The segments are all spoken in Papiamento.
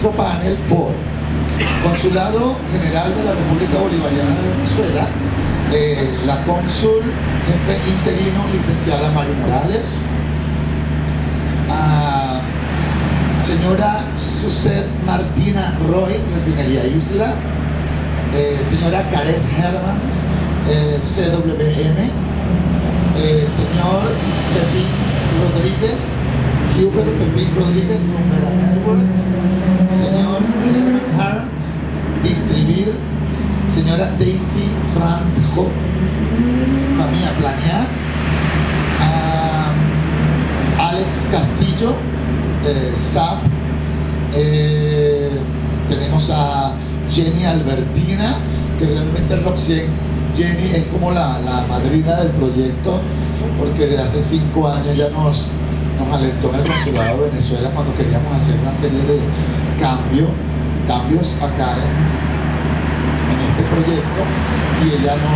Nuestro panel por Consulado General de la República Bolivariana de Venezuela, la cónsul jefe interino licenciada Mari Morales, señora Suset Martina Roy, Refinería Isla, señora Cares Hermans, CWM, señor Pepín Rodríguez, Huber Pepín Rodríguez, Rumbera Network, señor Herman Harms, Distribir, señora Daisy Franjo, Famia Planea, Alex Castillo, SAP, tenemos a Jenny Albertina, que realmente Roxien, Jenny es como la madrina del proyecto, porque desde hace 5 años ya nos alentó en el Consulado de Venezuela cuando queríamos hacer una serie de cambios acá en este proyecto y ella nos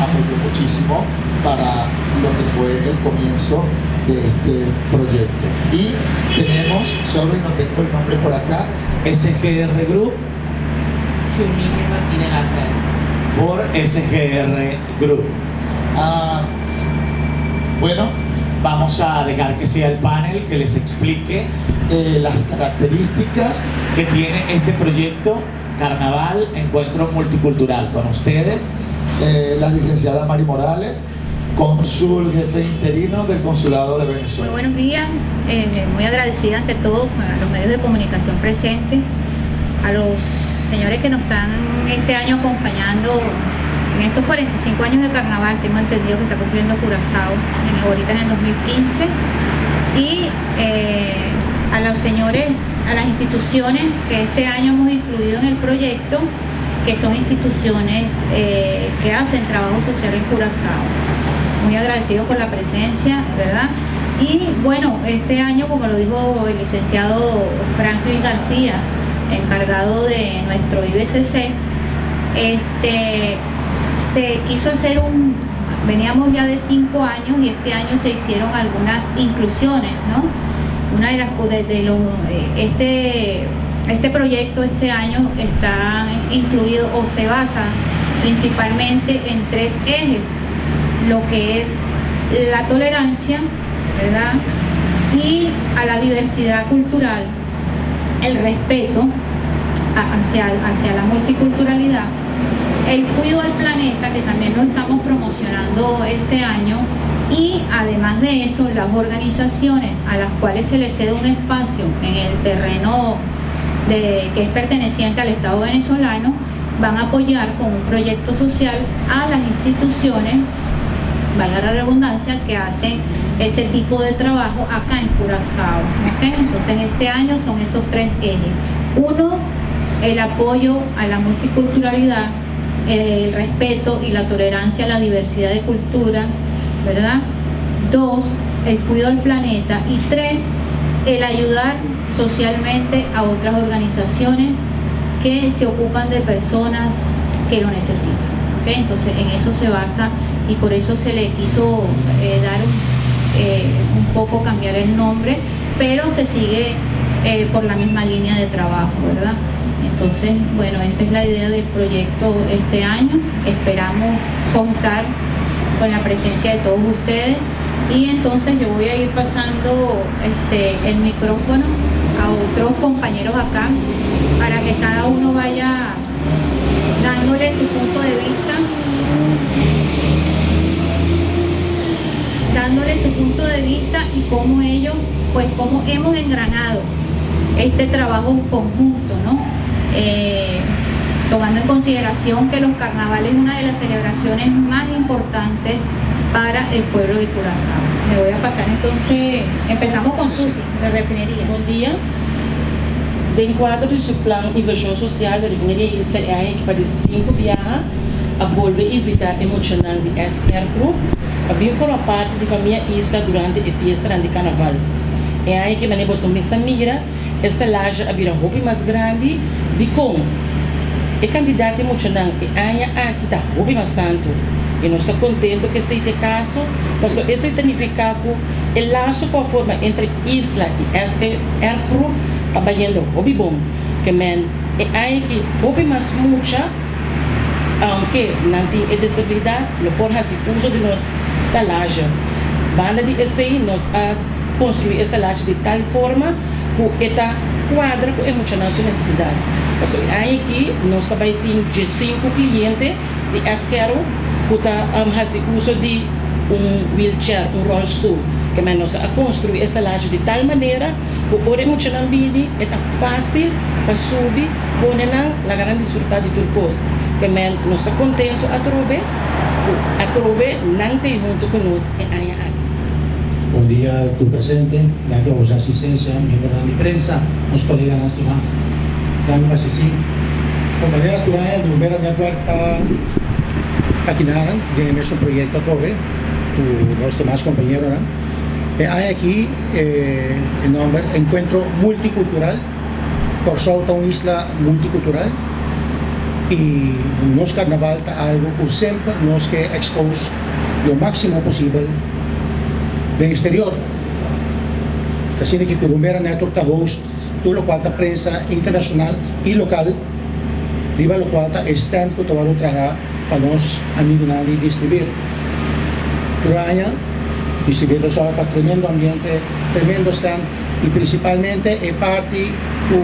apoyó muchísimo para lo que fue el comienzo de este proyecto. Y tenemos, sorry, no tengo el nombre por acá, SGR Group. Junior Martínez Rafael. Por SGR Group. Ah, bueno, vamos a dejar que sea el panel que les explique las características que tiene este proyecto Carnaval Encuentro Multicultural. Con ustedes, la licenciada Mari Morales, cónsul jefe interino del Consulado de Venezuela. Muy buenos días, muy agradecida ante todo a los medios de comunicación presentes, a los señores que nos están este año acompañando en estos 45 años de carnaval. Tengo entendido que está cumpliendo Curazao en ahorita en el 2015, y a los señores, a las instituciones que este año hemos incluido en el proyecto, que son instituciones que hacen trabajo social en Curazao. Muy agradecido por la presencia, ¿verdad? Y bueno, este año, como lo dijo el licenciado Franklin García, encargado de nuestro IBCC, se quiso hacer un, veníamos ya de 5 años y este año se hicieron algunas inclusiones, ¿no? Una de las de los, este proyecto este año está incluido o se basa principalmente en tres ejes, lo que es la tolerancia, ¿verdad? Y a la diversidad cultural, el respeto hacia la multiculturalidad, el cuidado al planeta, que también lo estamos promocionando este año, y además de eso, las organizaciones a las cuales se les cede un espacio en el terreno que es perteneciente al Estado venezolano, van a apoyar con un proyecto social a las instituciones, valga la redundancia, que hacen ese tipo de trabajo acá en Curazao, ¿ok? Entonces este año son esos tres ejes. Uno, el apoyo a la multiculturalidad, el respeto y la tolerancia a la diversidad de culturas, ¿verdad? Dos, el cuidado del planeta. Y tres, el ayudar socialmente a otras organizaciones que se ocupan de personas que lo necesitan, ¿ok? Entonces en eso se basa y por eso se le quiso dar un poco cambiar el nombre, pero se sigue por la misma línea de trabajo, ¿verdad? Entonces, bueno, esa es la idea del proyecto este año. Esperamos contar con la presencia de todos ustedes y entonces yo voy a ir pasando el micrófono a otros compañeros acá para que cada uno vaya dándole su punto de vista, dándole su punto de vista y cómo ellos, pues cómo hemos engranado este trabajo conjunto, ¿no? Tomando en consideración que los carnavales es una de las celebraciones más importantes para el pueblo de Curazao. Le voy a pasar entonces, empezamos con Susi, de Refinería. Bon dia. Den kuadro di su plan Invershon Sosial, Refineria Isla e ku pa di 5 biaha a bolbe invitá e muchanan di SR Group pa bin forma parti di famia Isla durante e fiesta di karnaval. E aña aki manera boso mes ta mira, e stelage a bira hopi mas grandi dikon e kantidat di muchanan e aña aki ta hopi mas tantu. I nos ta kontentu ku esei ta e kaso, pasobra esei ta nifiká ku e laso ku a forma entre Isla i SR Group. Ta bayendo hopi bon. Ke men e aña aki hopi mas mucha, aunke nan tin e desabilidat, lo por hasi uso di nos stalazje. Banda di esei nos a konstruí e stalazje di tal forma ku e ta kuadra ku e muchanan su nesesidat. Pasobra e aña aki nos ta bai tin diesinku kliente di SKRU ku ta hasi uso di un wheelchair, un rolstoel. Ke men nos a konstruí e stalazje di tal manera ku ora e muchanan bini e ta fásil pa subi, pone nan, laga nan disfrutá di tur kos. Ke men nos ta kontentu atrobe ku atrobe nan ta ei huntu ku nos e aña aki. Bon dia tur presente, danki pa boso asistencia, miembronan di prensa, nos coleganan stima. Danki pa asisti. Compañera tur aña Rumbera Netwerk ta akinaran den e mesun proyecto atrobe cu nos demas compañeronan. E aña aki e nomber Encuentro Multicultural. Corsou ta un isla multicultural y nos carnaval ta algo cu semper nos ke expose lo maximo posibel den exterior. Ta asina ki cu Rumbera Network ta host tur locual ta prensa internacional y local riba locual ta e stand cu ta worde traha pa nos amigunan di distribuir. Tur aña distribuir ta sòru pa tremendo ambiente, tremendo stand y principalmente e parti cu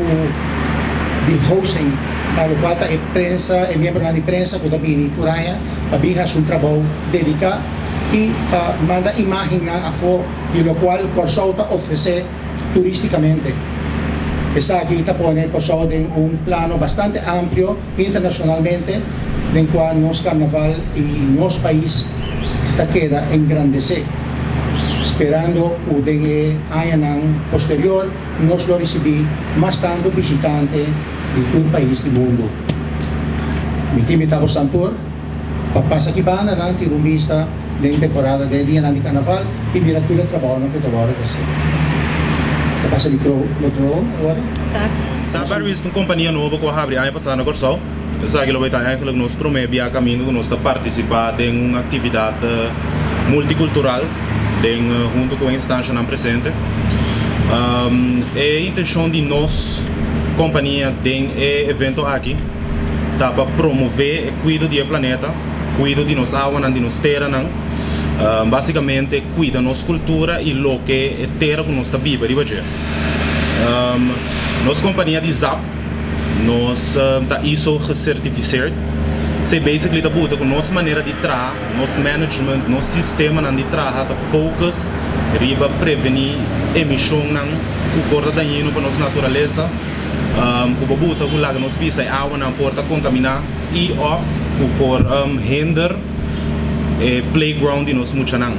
di hosting pa locual ta e prensa, e miembronan di prensa cu ta bini tur aña pa bin haci un trabou dedica y pa manda imagennan afo di locual Corsou ta ofrece turisticamente. Esaki ta pone Corsou den un plano bastante amplio internacionalmente den cua nos carnaval y nos pais ta keda engrandece, sperando cu den e añanan posterior nos lo ricibi mas tanto bishitante di tur pais di mundo. Mi ta invita bosan tur pa pasa aki banda nan tira un bista den temporada den e dianan di carnaval y mira tur e trabaonan cu ta worde haci. Ta pasa micro otro ora. Sap Airways ta un kompania nobo ku a habri aña pasá na Kòrsou. Esaki lo bai ta eigenlijk nos promé bia kaminda ku nos ta partisipá den un aktividat multikultural den huntu ku e instanshanan presente. E intenshon di nos kompania den e evento aki ta pa promové e kuido di e planeta, kuido di nos awanan, di nos teranan, básikamente kuida nos kultura i loke e tera ku nos ta biba riba dje. Nos kompania di zap, nos ta ISO gecertificeerd. Esei basically ta buta ku nos manera di traha, nos management, nos sistemanan di traha ta focus riba prevení emishonnan ku por ta dañino pa nos naturalesa, ku por buta ku laga nos bisa e awanan por ta kontaminá i òf ku por hinder e playground di nos muchanan.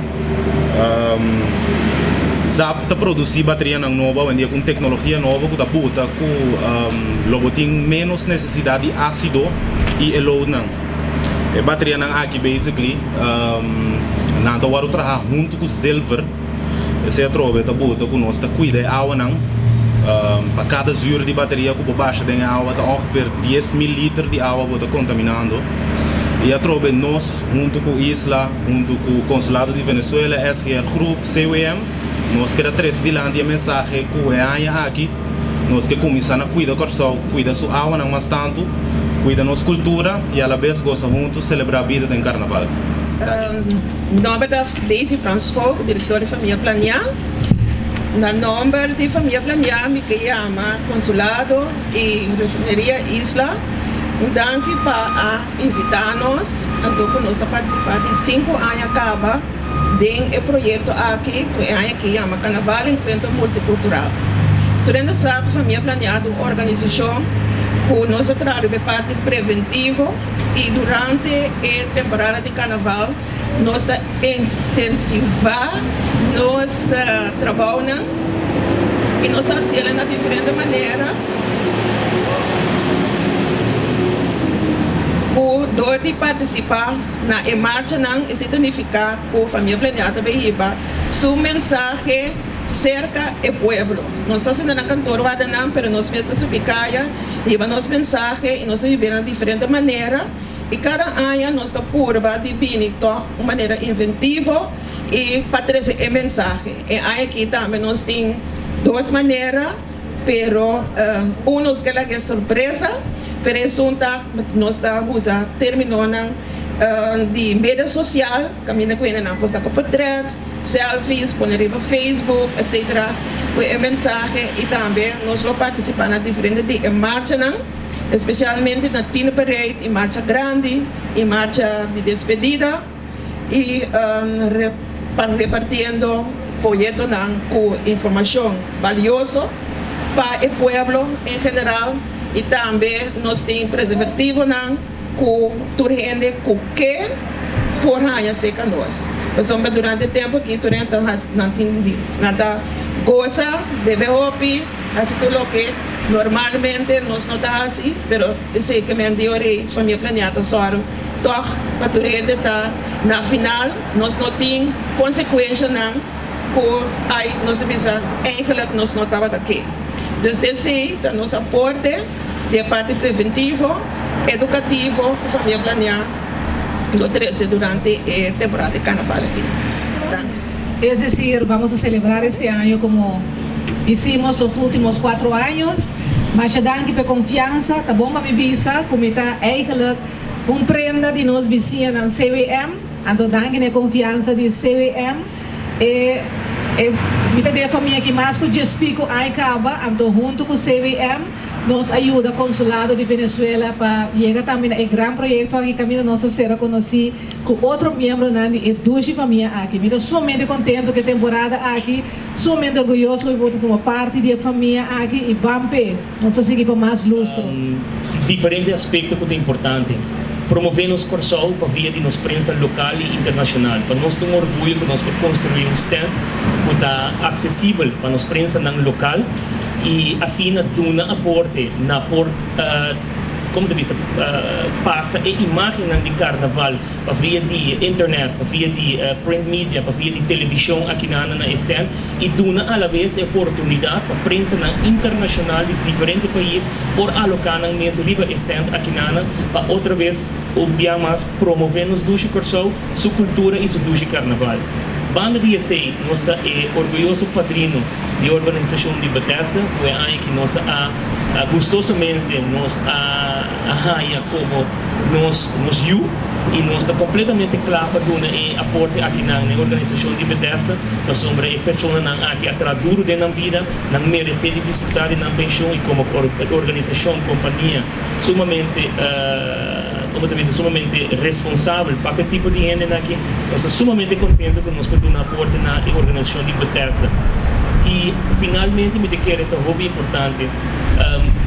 Zap ta produsí baterianan nobo awendia ku un teknologia nobo ku ta buta ku lo bo tin ménos nesesidat di ásido i e loadnan. E baterianan aki basically nan ta wòrdu traha huntu ku zilver. Esei atrobe ta buta ku nos ta kuida e awanan. Pa kada zuur di bateria ku bo basha den e awa ta ongeveer 10,000 liter di awa bo ta kontaminando. I atrobe nos huntu ku Isla, huntu ku Konsulado di Venezuela, SGR Groep, CWM, nos keda trese dilanti e mensahe ku e aña aki nos ke kuminsá na kuida Kòrsou, kuida su awanan mas tantu, kuida nos kultura i alabes gosa huntu selebrá bida den Karnaval. Mi nòmber ta Daisy Frans Schoop, direktor di Famia Planiá. Na nòmber di Famia Planiá mi ke yama Konsulado i Refineria Isla un danki pa a invitá nos anto ku nos ta partisipá di sinku aña kaba den e proyekto aki ku e aña aki yama Carnaval Encuentro Multicultural. Tur hende sa ku Famia Planeá ta un organisashon ku nos ta traha riba e parti preventivo i durante e temporada di Carnaval nos ta intensivá nos trabounan i nos ta hasiel na diferente manera. Ku dor di partisipá na e marchanan esei ta nifiká ku Famia Planiá ta bay hiba su mensahe serka e pueblo. Nos ta sinta na kantor warda nan pero nos mes ta subi kaya hiba nos mensahe i nos ta hib'é na diferente manera i kada aña nos ta purba di bini tòg un manera inventivo i pa trese e mensahe. E aña aki tambe nos tin dos manera. Pero un nos ke laga e sorpresa, pero esun ta nos ta usa terminonan di media sosial kaminda ku hendenan por saka potret, selfies, pone riba Facebook etc. Ku e mensahe i tambe nos lo partisipá na diferente di e marchanan, espesialmente na Tino Parade i marcha grandi i marcha di despedida i repartiendo foyetonan ku informashon balioso pa e pueblo en general i tambe nos tin preservativonan ku tur hende ku ke por haña serka nos pasobra durante e tempu aki tur hende ta hasi nan tin di nan ta gosa bebe hopi hasi tur loke normalmente nos no ta hasi pero esei ke men di ora ei Famia Planea ta sòru tòg pa tur hende ta na final nos no tin konsekuenshanan ku ai nos a bisa eigenlijk nos no tabata ke dus esei ta nos aporte. Di e parti preventivo, edukativo ku Famia Planea lo trese durante e temporada di karnaval aki. Danki. Es decir, vamos a celebrar este año como hicimos los últimos cuatro años. Masha danki pa e confiansa. Ta bon pa mi bisa cu mi ta eigenlijk un prenda di nos bisiñanan CWM. Anto danki na e confiansa di CWM. E e mi ta den e famia aki mas ku djes piku aña kaba, anto huntu ku CWM nos a yuda Konsulado di Venezuela pa yega tambe na e gran proyekto aki kaminda nos a sera konosí ku otro miembronan di e dushi famia aki. Mi ta sumamente kontentu ku e temporada aki, sumamente orguyoso ku mi por ta forma parti di e famia aki i ban p'e. Nos ta sigui pa mas lustro. Diferente aspekto ku ta importante. Promové nos Kòrsou pa via di nos prensa lokal i internashonal. Pa nos ta un orguyo ku nos por konstruí un stand ku ta aksesibel pa nos prensanan lokal i asina duna aporte na por, komo ta bisa, pasa e imágennan di karnaval pa via di internet, pa via di print media, pa via di televishon akinan na e stand i duna alabes e oportunidat pa prensanan internashonal di diferente pais por aloká nan mes riba e stand akinan pa otra bes un bia mas promové nos dushi Kòrsou, su kultura i su dushi karnaval. Banda di esei nos ta e orguyoso padrino di e organisashon di Bethesda ku e aña aki nos a gustosamente nos a haña komo nos nos yu i nos ta kompletamente kla pa duna e aporte akinan na e organisashon di Bethesda pasobra e personanan aki a traha duru den nan bida, nan meresé di disfrutá di nan penshon i komo organisashon, kompania sumamente komo ta bisa sumamente responsabel pa ku e tipo di hendenan aki nos ta sumamente kontento ku nos por duna aporte na e organisashon di Bethesda i finalmente mi ta kere ta hopi importante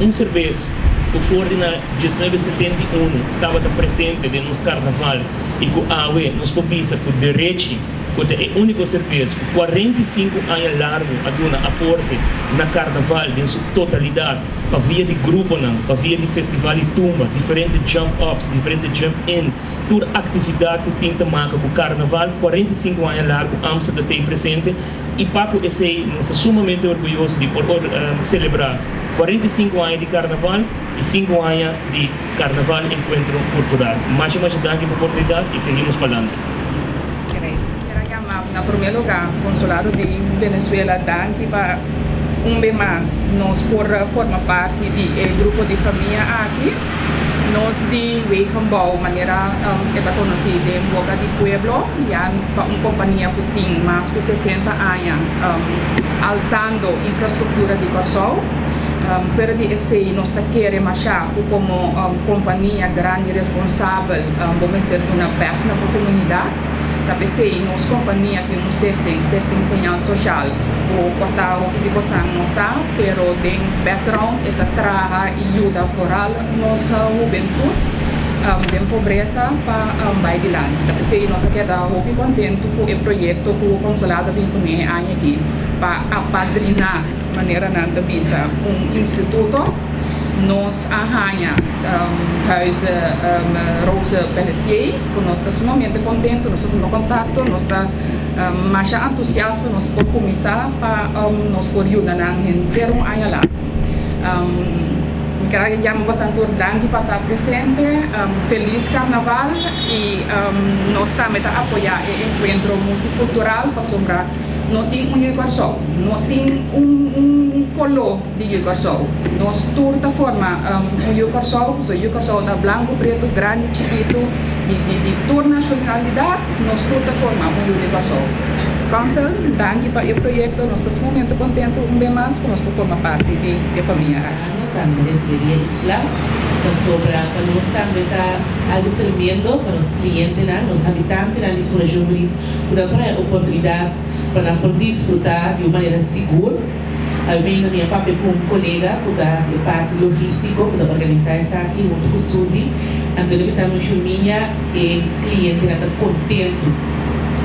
un serbes ku for di na diesnuebe setenta i unu tabata presente den nos karnaval i ku awe nos por bisa ku derechi ku ta e úniko serbes ku 45 aña largu a duna aporte na karnaval den su totalidat pa via di gruponan, pa via di festival di tumba, diferente jump ups, diferente jump in, tur aktividat ku tin ta maka ku karnaval 45 aña largu AMSA ta tei presente i pa ku esei nos ta sumamente orguyoso di por selebrá 45 aña di karnaval i sinku aña di Karnaval Enkuentro Kultural. Masha masha danki pa oportunidat i seguimos palante. Kier a yama na prome lugar Consulado di Venezuela danki pa un be mas nos por forma parti di e grupo di famia aki. Nos di Wegenbouw manera e ta conoci den boca di pueblo ya pa un compania cu tin mas cu 60 aña alzando infrastructura di Corsou. Fuera di esey nos ta kere masha cu como compania grandi responsabel bo mester duna bek na bo comunidad. Ta p'esey nos compania tin un stichting, Stichting Señal Social, cu por ta hopi di bosan no sa, pero den background e ta traha y yuda vooral nos hubentud den pobresa pa bay dilanti. Ta p'esey nos a keda hopi contento cu e proyecto cu Consolado a bin cune e aña aki pa apadrina. Manera nan ta bisa un instituto, nos a haña Huize Rose Pelletier ku nos ta sumamente kontentu, nos a tuma kontakto, nos ta masha antusias pa nos por kuminsá pa nos por yuda nan henter un aña largu. Mi ker a yama boso tur danki pa ta presente, felis karnaval i nos tambe ta apoyá e enkuentro multikultural pasobra. No tin un Yu Kòrsou, no tin un un. koló di Yu Kòrsou. Nos tur ta forma un Yu Kòrsou, pasobra Yu Kòrsou ta blanku, pretu, grandi, chikitu, di di di tur nashonalidat, nos tur ta forma un Yu di Kòrsou. Kònsel, danki pa e proyekto, nos ta sumamente kontentu un be mas ku nos por forma parti di e famia aki. Ano tambe Refineria Isla, pasobra pa nos tambe ta algu tremendo pa nos klientenan, nos habitantenan di Fundashon Verdit ku nan por haña oportunidat pa nan por disfrutá di un manera sigur. Almeno mi a papia ku un kolega ku ta hasi e parti logístiko ku ta organisá esaki huntu ku Suzy. Anto el a bisa mi, Shurminia, e klientenan ta kontentu.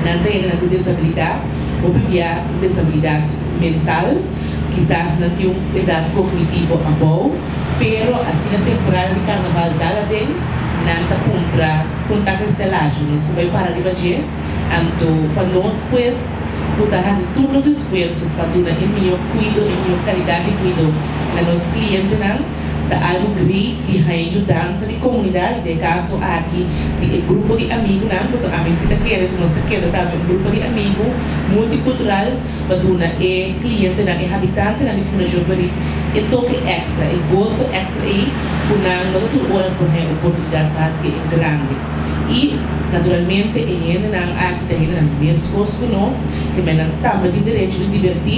Nan ta hendenan ku desabilidat, hopi bia un desabilidat mental, kisas nan tin un edat kognitivo abou, pero asina temporada di karnaval dal aden, nan ta puntra kon ta ku e stèlazje. Nos por bai para riba dje. Anto pa nos pues ku ta hasi tur nos esfuerso pa duna e mihó kuido, e mihó kalidat di kuido na nos klientenan, ta algu great di haña yudansa di komunidat i den e kaso aki di e grupo di amigunan, pasobra ami si ta kere ku nos ta keda tambe un grupo di amigu multikultural pa duna e klientenan, e habitantenan di Fundashon Verriet e toke èkstra, e goso èkstra ei ku nan no ta tur ora por haña oportunidat pa hasié en grande. I, naturalmente, e hendenan aki ta hendenan meskos ku nos, ke men nan tambe tin derecho di dibertí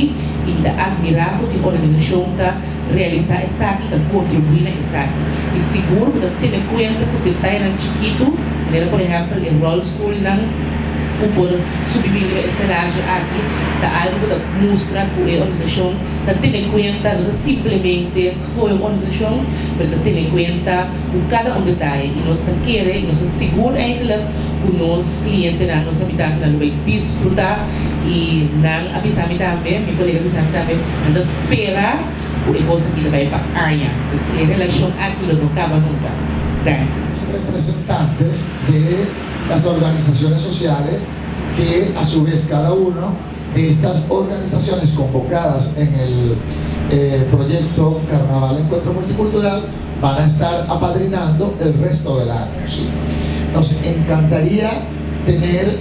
i mi ta atmirá ku tin organisashon ta realisá esaki i ta kontribuí na esaki. I sigur ku ta tene kuenta ku detayenan chikitu, manera por ehèmpel e ròlstulnan ku por subi bin riba e stelahe aki, ta algu ku ta mustra ku e organisashon ta tene kuenta, no ta simplemente skohe un organisashon, pero ta tene kuenta. ku kada un detaye i nos ta kere i nos ta sigur eigenlijk ku nos klientenan, nos habitantenan lo bai disfrutá i nan a bisa mi tambe, mi kolega a bisa mi tambe, nan ta spera ku e kos aki ta bai pa aña. Pues e relashon aki lo no kaba nunka. Danki. Representantes de las organizaciones sociales que a su vez cada uno de estas organizaciones convocadas en el proyecto Carnaval Encuentro Multicultural van a estar apadrinando el resto del año. ¿sí? Nos encantaría tener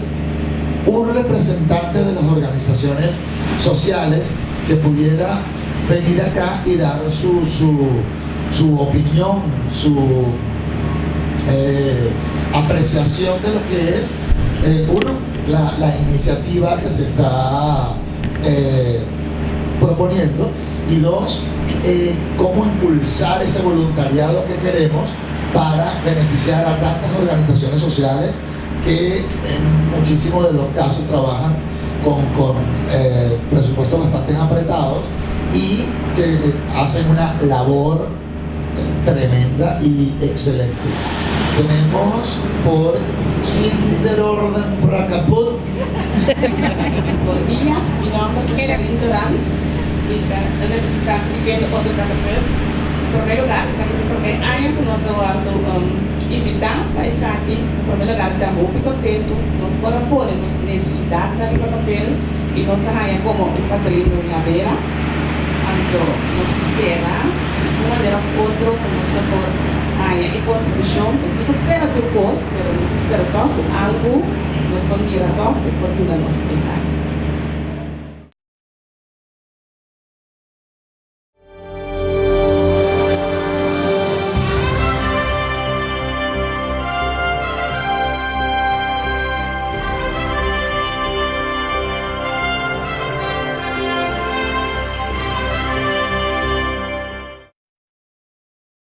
un representante de las organizaciones sociales que pudiera venir acá y dar su, su, su opinión, su eh, apreciación de lo que es, eh, uno, la, la iniciativa que se está eh, proponiendo y dos, eh, cómo impulsar ese voluntariado que queremos para beneficiar a tantas organizaciones sociales que en muchísimos de los casos trabajan con, con eh, presupuestos bastante apretados y que hacen una labor tremenda y excelente. Tenemos por Kinderorden Prakaput. Bon dia, mi nòmber ta Sherlyn Durant, mi ta e representante di Kinderorden Prakaput. Na promé lugá, esaki ta e promé aña ku nos a wòrdu invitá pa esaki. Na promé lugá mi ta hopi kontentu, nos por a pone nos nesesidatnan riba papel i nos a haña komo e padrino Lavera. Anto nos a spera di un manera of otro ku nos lo por haña e kontribushon. Nos no sa spera tur kos, pero nos a spera tòg ku algu nos por mira tòg ku por yuda nos ku esaki.